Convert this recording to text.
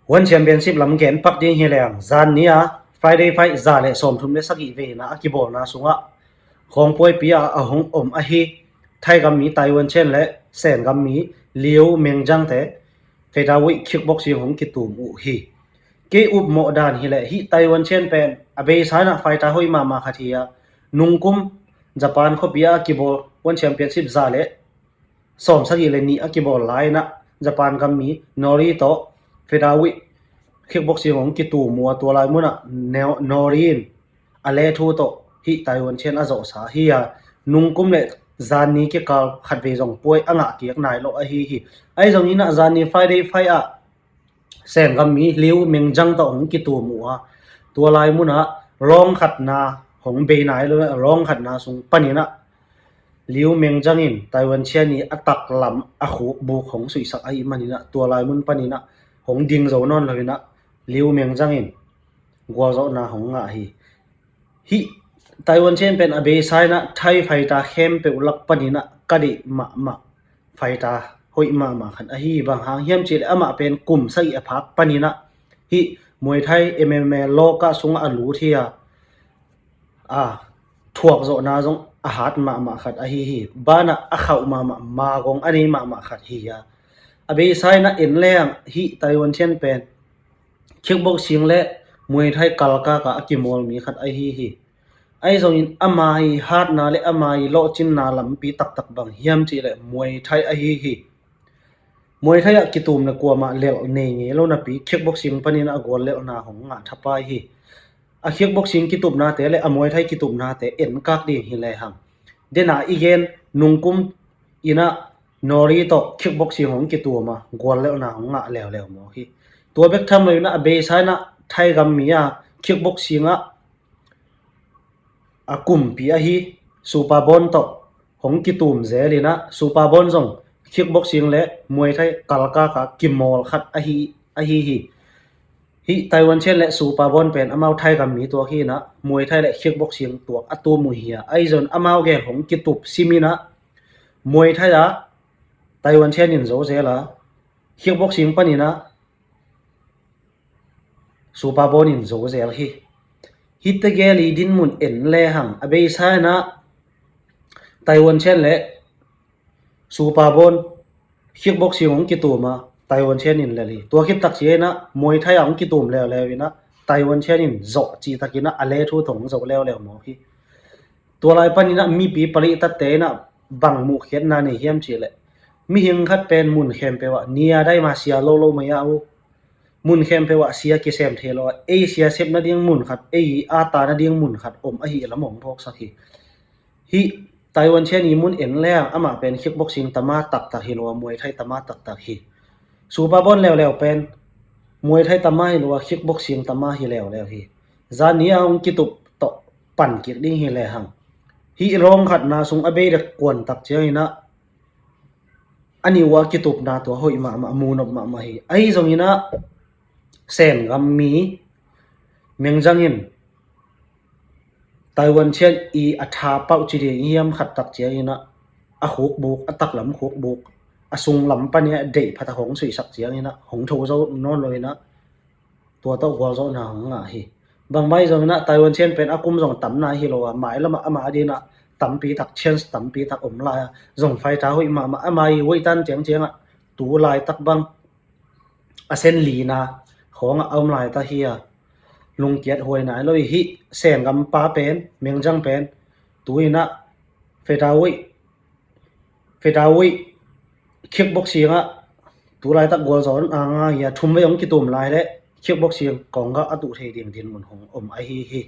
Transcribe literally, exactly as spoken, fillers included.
One Championship lam gen pak ding hi leng, zan ni a Friday fight za le sawmthum le sagih veina a kibawlna sungah khawngpuaipi a a hong om ahi Thai gam mi Taiwan Chen le Sen gam mi Liu Mengjang te featherweight kickboxing hong kitum uh hi. Kei upmawh dan hileh hih Taiwan Chen pen a beisa in ah fighter hoih mahmah khat hi a, nungkum Japan khuapi a kibawl One Championship za le sawmsagih le nih a kibawl lai in ah Japan gam mi Nori tawh featherweight kickboxing hong kitum uh a, tua lai munah Nori in a lethu tawh hih Taiwan Chen a zawhsa hi a, nungkum le zan ni kikal khatvei zong puai a ngah kik nai lo ahi hi. Ahi zongin ah zan ni Friday fight ah Sen gam mi Liu Mengjang tawh hong kitum uh a, tua lai munah round khatna hong bei nai lo, round khatna sung panin ah Liu Mengjang in Taiwan Chen i a taklam a khukbuk hong suihsak ahih manin ah tua lai mun panin ah hong ding zo nawn lo in ah Liu Mengjang in gualzawhna hong ngah hi. Hih Taiwan Chen pen a beisa in ah Thai fighter khempeuh lak panin ah ka deih mahmah fighter hoih mahmah khat ahi hi. Bang hang hiam cihleh amah pen kum sagih a phak panin ah hih Muay Thai M M A lawka sungah a lut hi a, a thuakzawhna zong a hat mahmah khat ahi hi. Banah a khauh mahmah, magong a nei mahmah khat hi a, a beisa in ah en leng hih Taiwan Chen pen kickboxing le Muay Thai kalkaka a kimawl mi khat ahi hi. Ahi zongin ama i hatna le ama i lawhcinna lampi taktak bang hiam cihleh Muay Thai ahi hi. Muay Thai ah kitum le kuamah lelh nei ngei lo napi kickboxing panin a guallelhna hong ngah thapai hi. A kickboxing kitupnate le a Muay Thai kitupnate enkak ding hi lehang, dena i gen nungkum in ah Nori tawh kickboxing hong kitum a guallelhna hong ngah leuleu mawk hi. Tua bek tham lo in ah a beisa in ah Thai gam mi a kickboxing ah a kumpi ahi Superbon tawh hong kitum zel in ah Superbon zong kickboxing le Muay Thai kalkaka kimawl khat ahi, ahi hi. Hih Taiwan Chen le Superbon pen amau Thai gam mi tuak hi in ah Muay Thai le kickboxing tuak a tum uh hi a, ahi zongin amau gel hong kitup sim in ah Muay Thai ah Taiwan Chen in zo zel a, kickboxing panin ah Superbon in zo zel hi. Hihte gel i dinmun en lehang a beisa in ah Taiwan Chen le Superbon kickboxing hong kitum a Taiwan Chen in lel hi. Tua khit tak ciang in ah Muay Thai ah hong kitum leuleu in ah Taiwan Chen in zawh cih takin ah a lethu tawh hong zoh leuleu mawk hi. Tua lai panin ah mipi palih tatte in ah bang muhkhiatna nei hiam cihleh, mihing khat pen mun khempeuh ah nia dai ma sia lo lo mai a uh. Mun khempeuh ah sia kisem thei lo a, ei sia sep nading mun khat, ei a ta nading mun khat om ahi lam hong phawksak hi. Hih Taiwan Chen i mun en leng amah pen kickboxing tama taktak hi lo a, Muay Thai tama taktak hi. Superbon leuleu pen Muay Thai tama hi lo a, kickboxing tama hi leuleu hi. Zan ni a hong kitup tawh pan kik ding hi lehang, hih round khatna sung a bei dek kuan tak ciang in ah a nih ua kitupna tua hoih mahmah, mu nop mahmah hi. Ahi zongin ah Sen gam mi Mengjang in Taiwan Chen i a tha pauh ci ding hiam khat tak ciang in ah a khukbuk, a taklam khukbuk a sunglam panin ah deih phat a hong suihsak ciang in ah hong tho zo nawn lo in ah tua tawh gualzawhna hong ngah hi. Bangmah hi zongin ah Taiwan Chen pen a kum zong tam nai hi lo a, mailam ah ama ading ah tampi tak, chance tampi tak om lai a, zong fighter hoih mahmah, ama i weight tan ciangciang ah tu laitak bang a sen lina khawng ah a om laitak hi a, lungkiat huai nai lo hi. Hih Sen gam pa pen, Mengjang pen tu in ah featherweight, featherweight kickboxing ah tu laitak gualzawhna ngah hi a, thum vei hong kitum lai leh kickboxing kawngah a tuh thei ding dinmun hong om ahi hi.